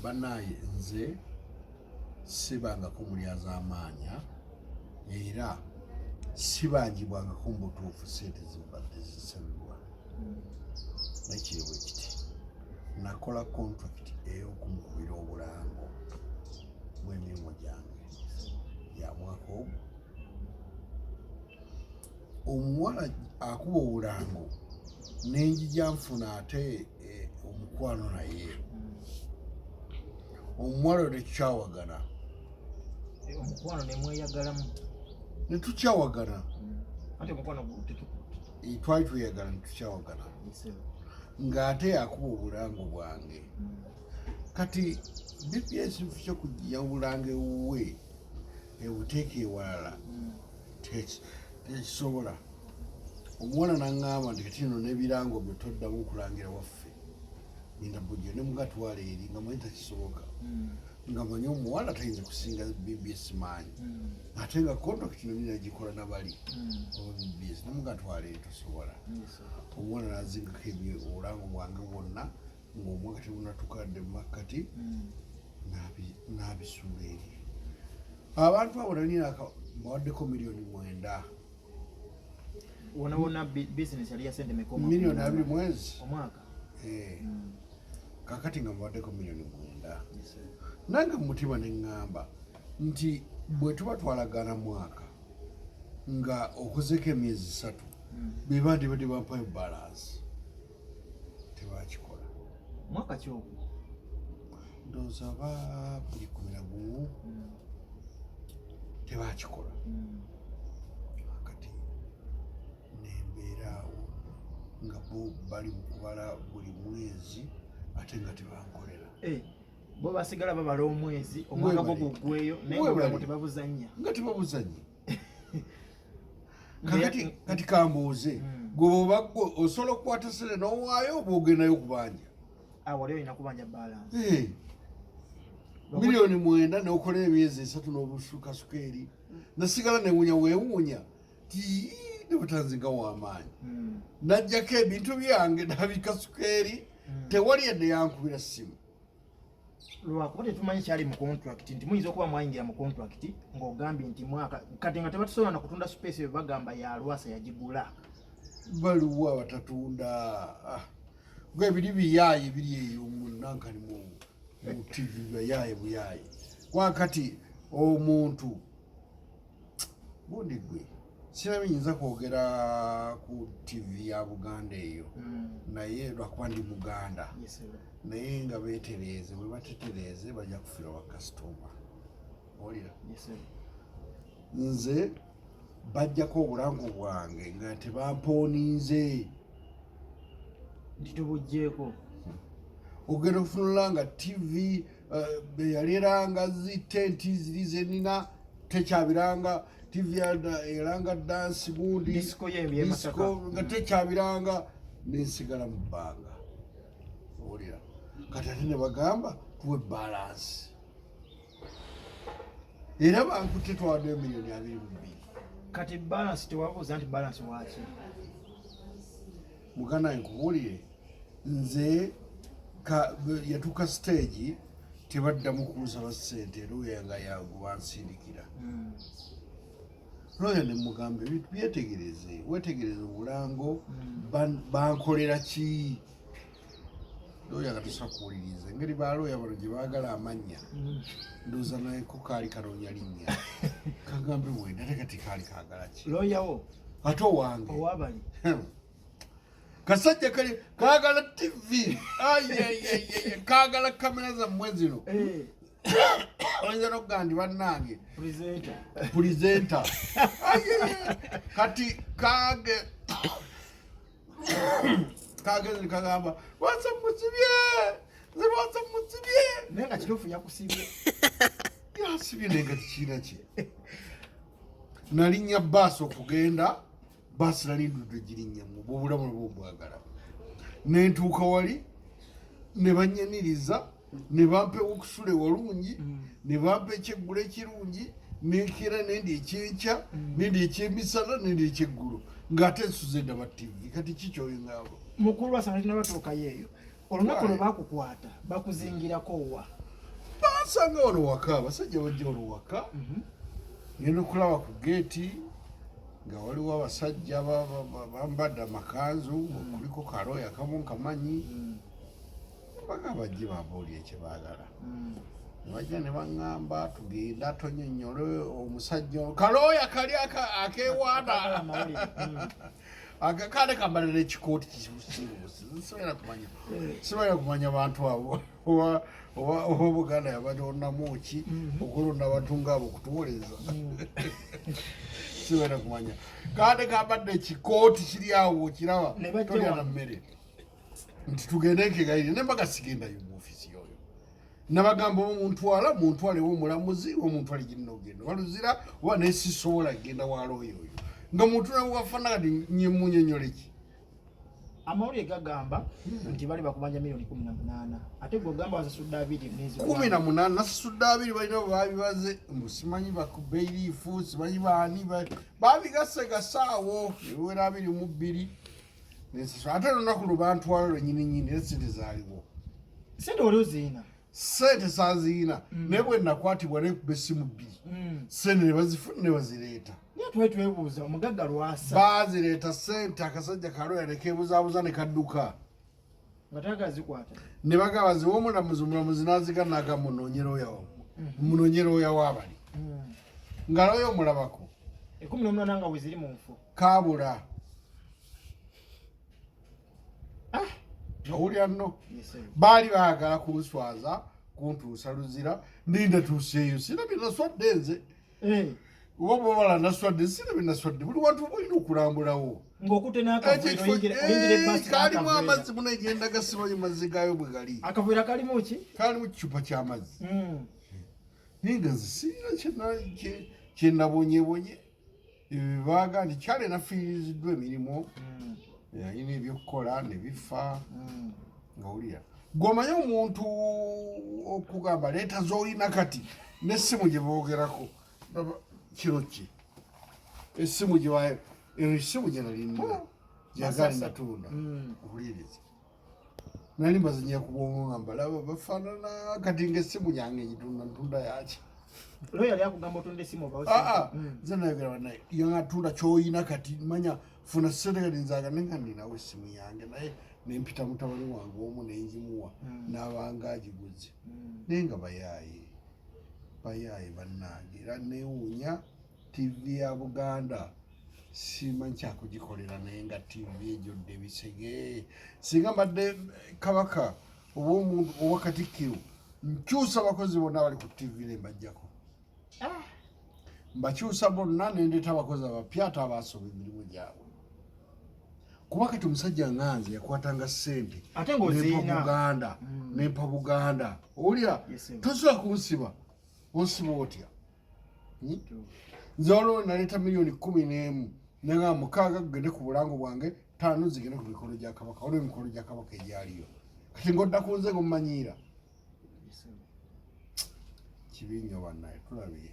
Bannaaye, nze sibangako mulyazaamaanya era sibanjibwangako mu butuufu sente zibadde zisabibwa, naye kiri bwe kiti: nakola contract ey'okumukubira obulango bw'emirimu gyange ya mwaka ogwo. Omuwala akuba obulango nenjija nfuna ate omukwano naye omuwala oyo tetukyawagana. Omukwano nemweyagalamu? Netukyawagana. Anti omukwano Twali tweyagala, netukyawagana ng'ate yakuba obulango bwange. Kati BBS kyo kujja obulango ewuwe ebuteeka ewalala, tekisobola. Omuwala naŋŋamba nti kati no n'ebirango byo toddamu okulangira waffe, ngenda bujja ne mugatwala eri, nga manyi takisoboka, nga manyi omuwala tayinza kusinga BBS maanyi, ate nga contract noni nagikola nabali oba BBS nemugatwala eri tosobola. Omuwala nazingako ebyo obulango bwange bwonna ng'omwaka tegunatukadde mu makkati, n'abisuula eri. Abantu abo nali mbawaddeko 9 million. Wona wona business yali ya sente meka omwaka? 20 million mwezi. Omwaka? Eh. Kakati nga mubaddeko 9 million, nange mu mutima ne ŋŋamba nti bwe tuba twalagana mwaka nga okozeko emyezi 3, beba ndibadde bampayo balance, tebakikola. Mwaka ki ogwo? Ndowooza ba 2011. Tebakikola. Kati nembeera awo nga bo bali mu kubala buli mwezi ate nga tebankolera. Eh, bo basigala babala omwezi, omwaka gwo Mwebale. guggweyo, naye Mwebale. nga tebabuzannya. Nga tebabuzanye. Kakati kati kambuuze, gwe bwoba gwe osobola okukwata sente n'owaayo oba ogendayo okubanja? Ah, wali olina kubanja balance. Eh, 9 million n'okola emyezi 3 n'obusukasuka eri, nasigala newunya, weewuunya ti nebutanzinga w'amaanyi. Najjako ebintu byange nabikasuka eri, tewali yadde yankubira simu. Lwakuba tetumanyi kyali mu contract, nti muyinza okuba mwayingira mu contract ng'ogambye nti mwaka, kati nga tebatusobola na kutunda space eyo, bagamba ya Lwasa yagigula. Baliwo abatatunda. Ah, gwe biri biyaaye biri eyo munankani mu TV, bayaaye buyaaye. Wakati omuntu gundi gwe sirabi nyinza kwogera ku TV ya Buganda eyo, naye lwakuba ndi Muganda. Yes, sir. Naye nga beetereeze, bwe batetereeze bajja kufiirwa bakasitoma, owulira? Yes, sir. Nze bajjako obulango bwange nga tebampooniinze. Nti tubugjeeko. Ogenda okufunula nga TV beyali eranga zi tenti ziri zenina tekyabiranga, TV eranga dance gundi. Disco ye eby'e Masaka. Disco nga tekyabiranga, nensigala mu bbanga, owulira? Kati ate ne bagamba tuwe balance, era bankutte twawaddeyo 22 million. Kati balance tewabuuza nti balance waki? Muganda, nkubuulire, nze yatuuka stage tebaddamu kunsaba ssente. Looya nga yagubansindikira looya, ne mugamba ebintu byetegereze, wetegereze obulango bankolera ki. Looya nga tosa kuwuliriza engeri balooya bano gye baagala amannya, ndowooza nayeko kaali kanoonya linnya, kagambe wenda ate kati kaali kaagala ki? Looyawo? Ate owange. Owabali? Kasajja kali kaagala TV. Ai, ai, ai, ai, kaagala kamera zammwe zino. Eh, Oyinza nokugamba nti bannange presenter. Presenter. Ai, ai, ai. Kati kagezi kagamba, "Lwasa musibye, nze Lwasa musibye." Naye nga kituufu yakusibye. Yasibye, naye nga tikiina ki. Nalinnya baasi okugenda, baasi nali ndudde girinnyamu, bwobulamu nabwo bwagala, nentuuka wali ne banyaniriza, ne bampa okusula ewalungi, ne bampa ekyeggulo ekirungi, nenkeera nendi ekyenkya, nendi ekyemisana, nendi ekyeggulo, ng'ate nsuze ndaba TV. Kati kikyoyingaabo? Mukulu Lwasa, nga tinabatuukayo eyo, olunaku Why? lwe bakukwata bakuzingirako wa? Basanga wano waka, abasajja bajja wano waka. Ngenda okulaba ku geeti nga waliwo abasajja bambadde amakanzu, kuliko kalooya kamu nkamanyi. Baga bajje babuulire kye baagala. Ne bajja ne baŋŋamba tugenda tonyonnyole omusajja kalooya kali akeewaana. Akala amawulire. Kale kambalira ekikooti kisibusibusi, kumanya sisobola kumanya bantu abo oba Buganda yabalondamu ki okulonda abantu ngaabo okutuwoleza. Sisobola kumanya kale kambadde ekikooti kiri awo okiraba. Ne bajja Tolya na wano. mmere nti tugende nkegayirire nembaga sigendayo mu ofiisi yoyo. Nabagamba oba muntwala muntwale w'omulamuzi oba muntwale girina okugenda baluzira oba naye sisobola kugenda walooyo oyo nga muntu nawafaana kati nyemunyonyole ki? Amawulire gagamba nti bali bakubanja miliyoni 18, ate gwe ogamba wasasudde 20 mwezi. 18, nasasudde 20. Balina bwe babibaze mbu simanyi bakubeiriifu, simanyi baani babigasegasaawo ebiwera 22 nensasula. Ate olunaku lwe bantwala lwenyini nyini era sente zaaliwo. Sente oli oziina? Sente saaziina, naye bwe nakwatibwa nekuba essimu bbiri, sente ne bazifuna ne bazireeta. Naye twali twebuuza omugagga Lwasa. Bazireeta sente, akasajja kaloya ne keebuzaabuza ne kadduka. Nga tayagala zikwata. Ne bagamba ziwa omulamuzi, omulamuzi n'aziga naga munoonyera oyo munoonyera oyo waabali nga looyo omulabako. 18 nga weziri mu nfu. Kaabula owulira nno. Yes, sir. Baali baagala kunswaza kuntuusa Luzira, ndinda tuuseeyo sina byenaswadde nze. Oba bwobala naswadde, sina byenaswadde. Buli wantu oba olina okulambulawo. Ng'okutte Ekyo n'akaveera ekifo oyingira ebbaasi kalimu n'akaveera. amazzi muna egyendaga, simanyi mazzi gaayo bwe gali. Akaveera kalimu ki? Kalimu kicupa ky'amazzi. Naye nga nze sirina kyenabonyebonye. Ebyo byebaga nti kyale nafiiriziddwa emirimu, alina ebyokukola ne bifa. Nga wulira gw'omanyi omuntu okugamba leeta z'olina kati n'essimu gye boogerako. Laba, kino ki essimu gye eno essimu gye nalina gyagaali natunda. Okuwuliriza nali mbazinya ku bwongo nga mbalaba bafaanana kati nga essimu yange ngitunda ntunda yaki? Looya yali akugamba otunda essimu obawo? Aa, nze nayogera banaye yanatunda kyoyina kati manya funa sente kati nzaga nenga ninawo essimu yange naye nempita mutabani wange omu nenjimuwa n'abanga agiguze. Naye nga bayaaye bayaaye bannange, era newuunya TV ya Buganda simanyi kyakugikolera, naye nga TV ejjudde ebisege. Singa mbadde kabaka oba omuntu owa katikkiro, nkyusa abakozi bonna abali ku TV ne mbajjako, mbakyusa bonna nendeeta abakozi abapya ate abaasoma emirimu gyabwe, kuba kati omusajja nganze yakwatanga ssente Ate ng'oziina. nempa Buganda, nempa Buganda, owulira? Yes, sir. Tosobola kunsiba, onsiba otya? Nze waliwo naleeta miliyoni 11 nenga 6 gugende ku bulango bwange, 5 zigende ku mikolo gya kabaka. Waliwo emikolo gya kabaka egyaliyo kati ngaodda ku nze ngaomumanyiira. Yes, sir. Kibi nnyo bannaye, tulabye.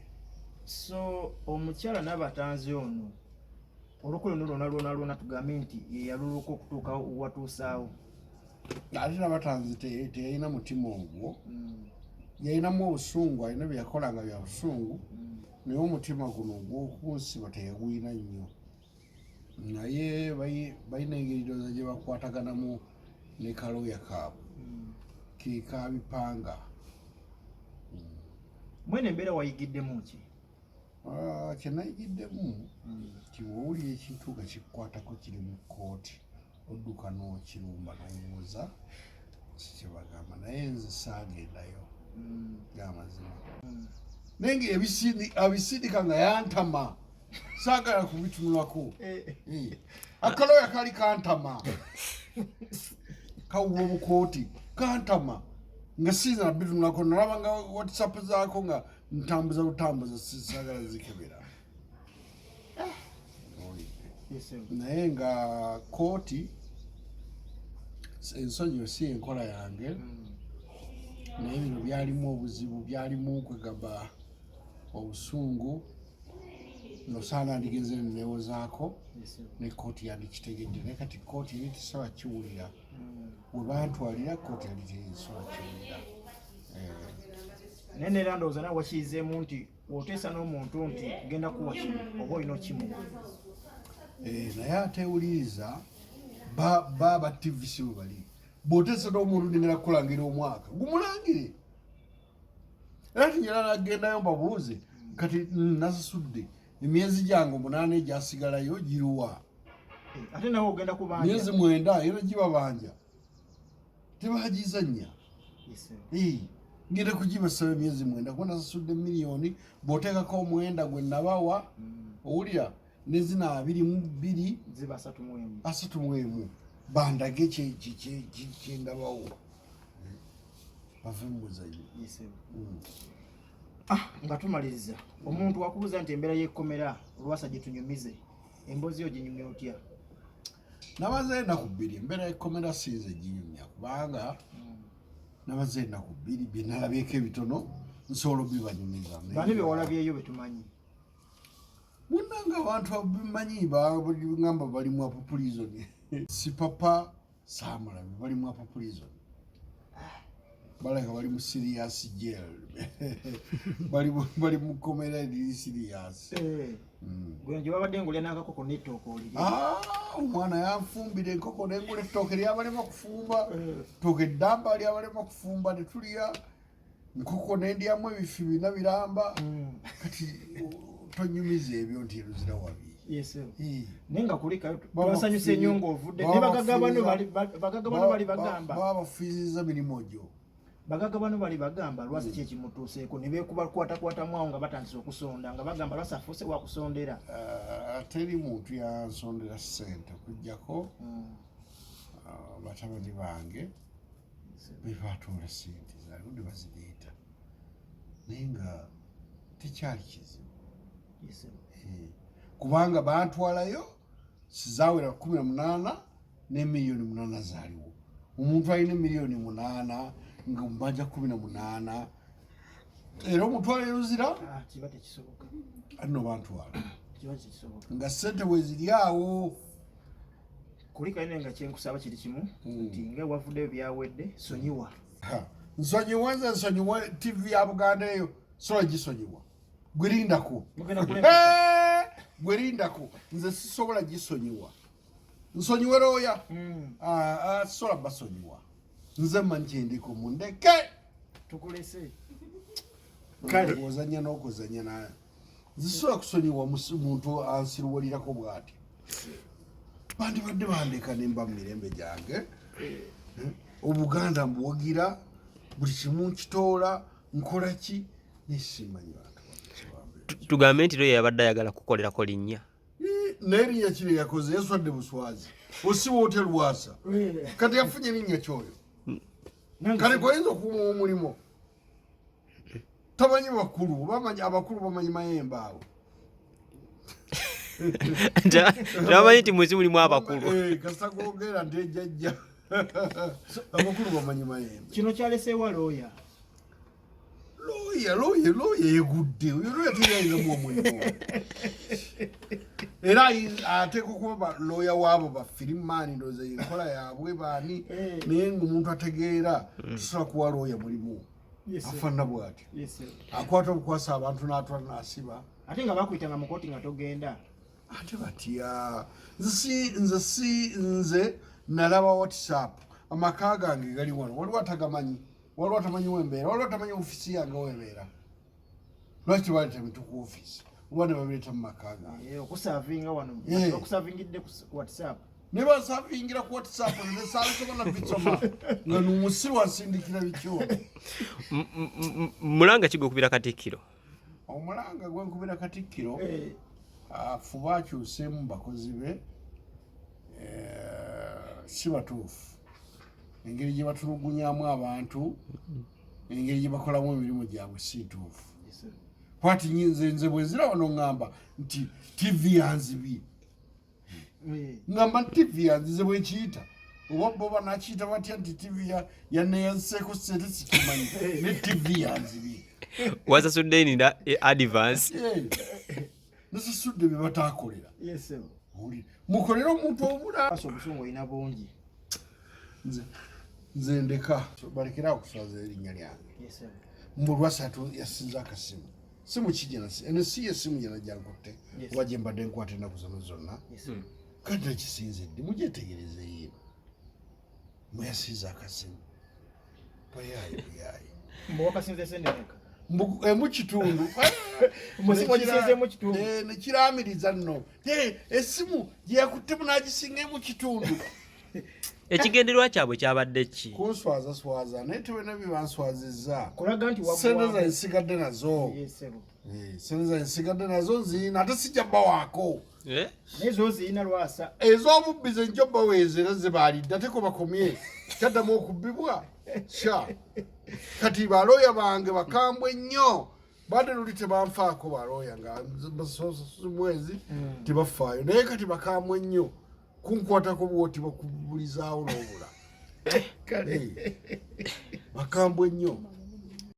So omukyala n'abatanzi ono olukwe luno lwona lwona lwona tugambe nti ye yaluluka okutuuka watuusaawo? Ate nabatanzi teyalina mutima ogwo. Yalinamu obusungu, alina bye yakola nga bya busungu, naye omutima guno ogw'okunsiba teyagulina nnyo. Naye balina engeri ndowooza gye bakwataganamu ne kalooya kaabwe ke kabipanga. Mwene embeera wayigiddemu ki? Ah, kyenayigiddemu nti bw'owulira ekintu nga kikukwatako kiri mu kkooti, odduka n'okirumba n'obuuza kikyebagamba, naye nze saagendayo gamazima, naye nga abisindika nga yantama, saagala kubitunulako. Akaloya kali kantama, kawuba obukooti kantama nga siyinza nabitunulako. Nalaba nga WhatsApp zaako nga ntambuza butambuza, saagala zikebera. Yes, sir. Naye nga kooti ensonyiwe si enkola yange, naye bino byalimu obuzibu, byalimu kwegamba obusungu nosaana ndigeze newozaako. Yes, sir. Ne kooti yandikitegedde, naye kati kooti eri tesobola kiwulira. We bantwalira kooti yali tesobola kiwulira. Naye neera ndowooza nawe wakiyizeemu nti oteesa n'omuntu nti genda kuwa kino oba olina okimuwa. Eh, naye atewuliriza ba ba TV si bwe bali. Bw'oteesa n'omuntu ndigenda kukulangira omwaka, gumulangire. Era tinyala nagendayo mbabuuze kati nasasudde emyezi gyange 8 egyasigalayo giruwa? Eh, ate nawe ogenda kubanja. Myezi 9 era gibabanja. Tebagizannya. Yes, sir. Eh, ngenda kugibasaba emyezi 9 kuba nasasudde miliyoni, bw'oteekako omwenda gwe nabawa, owulira ne zino 22 ziba 31. 31 bandage kyendabawo bave mu muzannyo. Yes, sir. Ah, nga tumaliriza, omuntu wakubuuza nti embeera y'ekkomera Lwasa gyetunyumize, emboozi yo ginyumya otya? Nabaze ennaku 2, embeera y'ekkomera sinze ginyumya kubanga nabaze ennaku 2, bye nalabyeko ebitono nsobola obibanyumiza. Bani be walabyeyo betumanyi? Munnange abantu abimanyi ngamba bali mu Apo Prison. Si papa saamulabe, bali mu Apo Prison. Balabika bali mu serious jail. Bali mu kkomera eriri serious. Eh, gwe gye babadde ng'olya n'akakoko n'ettooke olirye. Ah, omwana yanfumbira enkoko nengula ettooke lyabalema kufumba, ettooke eddamba lyabalema kufumba ne tulya nkoko nendyamu ebifi bina biramba. Kati tonyumiza ebyo nti Luzira wabi. Yes, sir. Eh. Naye nga kulikayo Baba twasanyuse nnyo ng'ovudde baba ne bagagga bano bagagga bano bali bagamba. Baba bafiiriza mirimu gyo. Bagagga bano bali bagamba Lwasa ki ekimutuuseeko ne beekubakwatakwatamu awo nga batandise okusonda nga bagamba Lwasa afuuse wa kusondera. Teri muntu yansondera ssente okuggyako batabani bange be batoola ssente zaaliwo ne bazireeta, naye nga tekyali kizibu. Yes, sir. Kubanga bantwalayo sizaawera 18 ne miliyoni 8 zaaliwo. Omuntu alina miliyoni 8 nga mubanja 18 era omutwala e Luzira. Ah, kiba tekisoboka. Anno bantwala. Kiba tekisoboka. Nga ssente bwe ziri awo. Kulikayo, naye nga kyenkusaba kiri kimu nti nga wavuddeyo byawedde, sonyiwa. Ha, nsonyiwa nze, nsonyiwa TV ya Buganda eyo sobola gisonyiwa, gwerindako. Mugenda kulemesa. Eh, gwerindako, nze sisobola gisonyiwa. Nsonyiwe looya? Ah, ah, sisobola basonyiwa, nze mmanyi kyendiko, mundeke. Tukulese. Kale. Ozanya n'okuzanya naye nzisobola kusonyiwa muntu ansiruwalirako bw'ati? Bandibadde bandeka nemba mu mirembe gyange. Eh, Obuganda mbuwagira, buli kimu nkitoola, nkola ki, nesimanyi bantu bambe. Tugambe nti lwe yabadde ayagala kukolerako linnya. Eh, naye erinnya kiri yakoze yaswadde buswazi, osiba otya Lwasa? Kati yafunye erinnya kyoyo. Nange Kale gwoyinza okumuwa omulimu, tamanyi bakulu, bamanyi abakulu, bamanyi mayembe awo. Tebamanyi nti munsi mulimu abakulu. Eh, kasita gogera nti ejjajja, abakulu bamanyi mayembe. Kino kyaleseewa looya. Looya, looya, looya yegudde oyo looya teyayinamu omulimu, era ateeka okuba looya waabo ba firimaani, ndowooza enkola yaabwe baani. Eh. Naye ngaomuntu ategeera tusobola kuwa looya mulimu Yes, sir. afaanana bw'atyo? Yes, sir. Akwata obukwasa abantu n'atwala n'asiba. Ate nga bakuyitanga mu kooti nga togenda. Ate batya? Nze si nze nalaba WhatsApp, amaka gange gali wano, waliwo atagamanyi, waliwo atamanyi wembeera, waliwo atamanyi ofiisi yange webeera. Lwaki tebaleeta bintu ku ofiisi oba ne babireeta mu maka gange? Eh, okusavinga wano. Eh. Bakusavingidde ku WhatsApp. Ne basavingira ku WhatsApp, nze saabisoma na bisoma nga numusiru asindikira bityo. Mulanga ki gwekubira Katikkiro? Omulanga gwenkubira Katikkiro, Eh, afuba akyuseemu bakozi be. Eh, si batuufu engeri gye batulugunyamu abantu, engeri gye bakolamu emirimu gyabwe si ntuufu. Yes, sir. Kwati nze bwe nzira wano ŋŋamba nti TV yanzibye. Eh, Ŋŋamba nti TV yanzize bwekiyita, oba bo banakiyita batya nti TV yaneyaziseeko sente sikimanyi, ne TV yanzibye. Wasasudde nina advance. Eh, nasasudde bye bataakolera. Yes, sir. Owulire, mukolere omuntu obula. Asa obusungu olina bungi. Nze ndeka, balekerawo okuswaza erinnya lyange. Yes, sir. Mbu Lwasa yasinze akasimu. Simu ki eno si ye simu gyena gyankutte oba gye mbadde nkwata ennaku zino zonna. Kati nakisinze ddi? Mugyetegerezeyo. Mwe yasinze akasimu. Bayaaye buyaaye. Mbu wakasinze sente meka? Emu kitundu. Musimu kitundu. Nekiramiriza nno. Essimu gye yakuttemu n'agisinga emu kitundu. Ekigendererwa kyabwe kyabadde ki? Kunswaza swaza naye tebena bye banswazizza. Kulaga nti sente zange nsigadde nazo. Sente zange nsigadde nazo nziyina ate sijja bbawaako. Naye zo ziyina Lwasa. Ez'obubbi ze njo bbaweeza era ze baalidde ate ko bakomye. Kyaddamu okubbibwa. Sha. Kati balooya bange bakambwe nnyo. Badde luli tebanfaako balooya nga mwezi tebafaayo. Naye kati bakambwe nnyo. Kunkwatako bw'oti bakubulizaawo n'obula. Bakambwe nnyo.